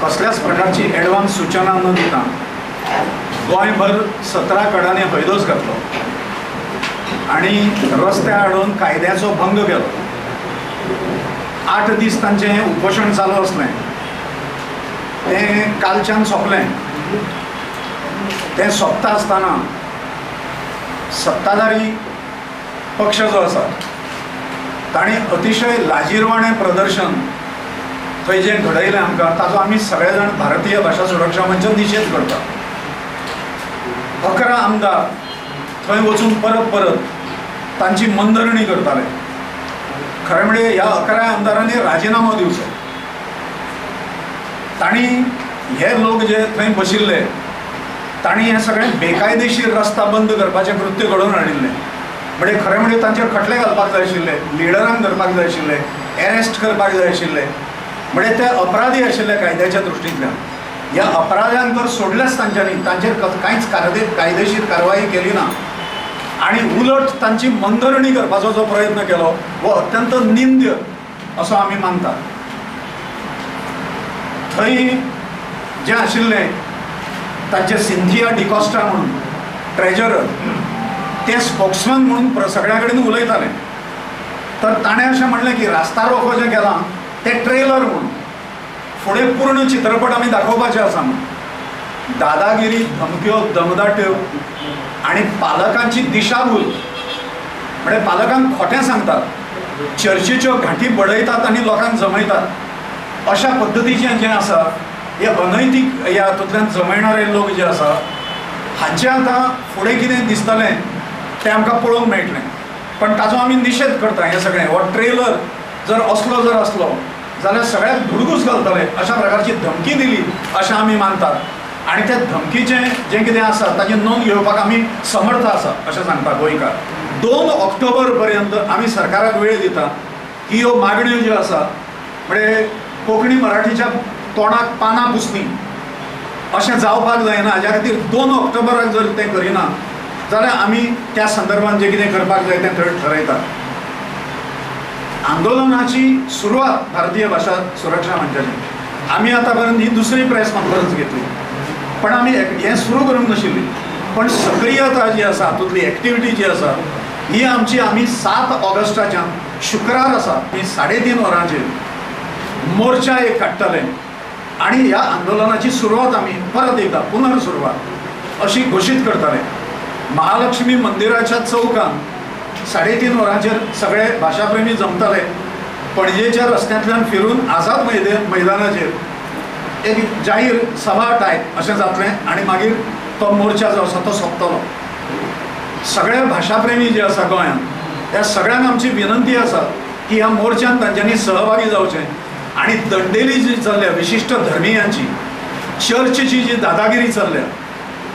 कसल्याच प्रकारची एडवान्स सूचना न दिता गोंयभर 17 कडांनी हैदोस घातलो आनी रस्त्यार हाडून कायद्याचो भंग केलो. 8 दीस तांचें उपोशण चालू आसलें, तें कालच्यान सोंपलें. तें सोंपता आसतना सत्ताधारी पक्ष जो आसा ताणें अतिशय लाजीरवाणें प्रदर्शन थंय जें घडयलें आमकां, ताजो आमी सगळे जाण भारतीय भाशा सुरक्षा मंच निशेध करता. 11 आमदार थंय वचून परत परत तांची मंदरणी करताले. खरें म्हणजे ह्या 11 आमदारांनी राजिनामो दिवचो. तांणी हे लोक जे थंय बशिल्ले तांणी हें सगळें बेकायदेशीर रस्ता बंद करपाचें कृत्य घडोवन हाडिल्लें. म्हणजे खरें म्हणजे तांचेर खटले घालपाक जाय आशिल्ले, लिडरांक धरपाक जाय आशिल्ले, एरेस्ट करपाक जाय आशिल्ले. म्हणजे ते अपराधी आशिल्ले कायद्याच्या दृश्टींतल्यान. ह्या अपराध्यांक तर सोडलेच तांच्यांनी, तांचेर कांयच कायदेशीर कारवाई केली ना आनी उलट तांची मंदरणी करपाचो जो प्रयत्न केलो हो अत्यंत निंद्य असो आमी मानतात. थंय जे आशिल्ले तांचे सिंथिया डिकॉस्टा म्हणून ट्रेजरर, ते स्पोक्समॅन म्हणून सगळ्या कडेन उलयताले. तर ताणें अशें म्हणलें की रास्ता रोको जें केलां तें ट्रेलर म्हणून, फुडें पूर्ण चित्रपट आमी दाखोवपाचे आसा म्हणून. दादागिरी, धमक्यो, दमदाट्यो आनी पालकांची दिशाभूल, म्हणजे पालकांक खोटें सांगतात, चर्चीच्यो घांटी बडयतात आनी लोकांक जमयतात, अशा पद्दतीचें जें आसा हे अनैतीक ह्या हातूंतल्यान जमयणारे लोक जे आसा हांचें आतां फुडें कितें दिसतलें तें आमकां पळोवंक मेळटलें. पण ताजो आमी निशेध करता. हें सगळें हो ट्रेलर जर असलो जर आसलो जाल्यार सगळ्याक धुडगूस घालतले अशा प्रकारची धमकी दिली अशें आमी मानतात आनी त्या धमकीचें जें कितें आसा ताची नोंद घेवपाक आमी समर्थ आसा अशें सांगता गोंयकार. 2 ऑक्टोबर पर्यंत आमी सरकाराक वेळ दिता की ह्यो मागण्यो ज्यो आसा म्हणजे कोंकणी मराठीच्या तोंडाक पानां पुसलीं अशें जावपाक जायना. हाज्या खातीर 2 ऑक्टोबराक जर तें करिना जाल्यार आमी त्या संदर्भात जें कितें करपाक जाय तें थरयतात. आंदोलनाची सुरवात भारतीय भाशा सुरक्षा मंचाची आमी आतां पर्यंत ही दुसरी प्रेस कॉन्फरन्स घेतली, पण आमी हें सुरू करूंक नाशिल्ली. पण सक्रियता जी आसा हातूंतली एक्टिविटी जी आसा ही आमची आमी 7 ऑगस्टाच्यान शुक्रार आसा ही 3:30 वरांचेर मोर्चा एक काडटले आनी ह्या आंदोलनाची सुरवात आमी परत एकदा पुनर्सुरवात अशी घोशीत करतले. महालक्ष्मी मंदिराच्या चौकान 3:30 वरांचेर सगळे भाशाप्रेमी जमतले. पणजेच्या रस्त्यांतल्यान फिरून आझाद मैदानाचेर एक जाहीर सभा टायप अशें जातलें आनी मागीर तो मोर्चा जो आसा तो सोंपतलो. सगळे भाशाप्रेमी जे आसा गोंयांत ह्या सगळ्यांक आमची विनंती आसा की ह्या मोर्चान तांच्यांनी सहभागी जावचें आनी दंडेली जी चल्ल्या विशिश्ट धर्मियांची, चर्चची जी दादागिरी चल्ल्या,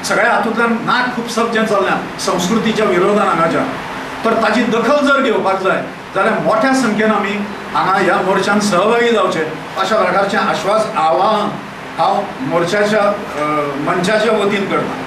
सगळ्या हातूंतल्यान नाक खुपसप जें चल्ल्या संस्कृतीच्या विरोधान हांगाच्या, तर ताची दखल जर घेवपाक जाय जाल्यार मोठ्या संख्येन आमी हांगा ह्या मोर्चान सहभागी जावचे अशा प्रकारचें आश्वास आवाहन हांव मोर्चाच्या मंचाच्या वतीन करता.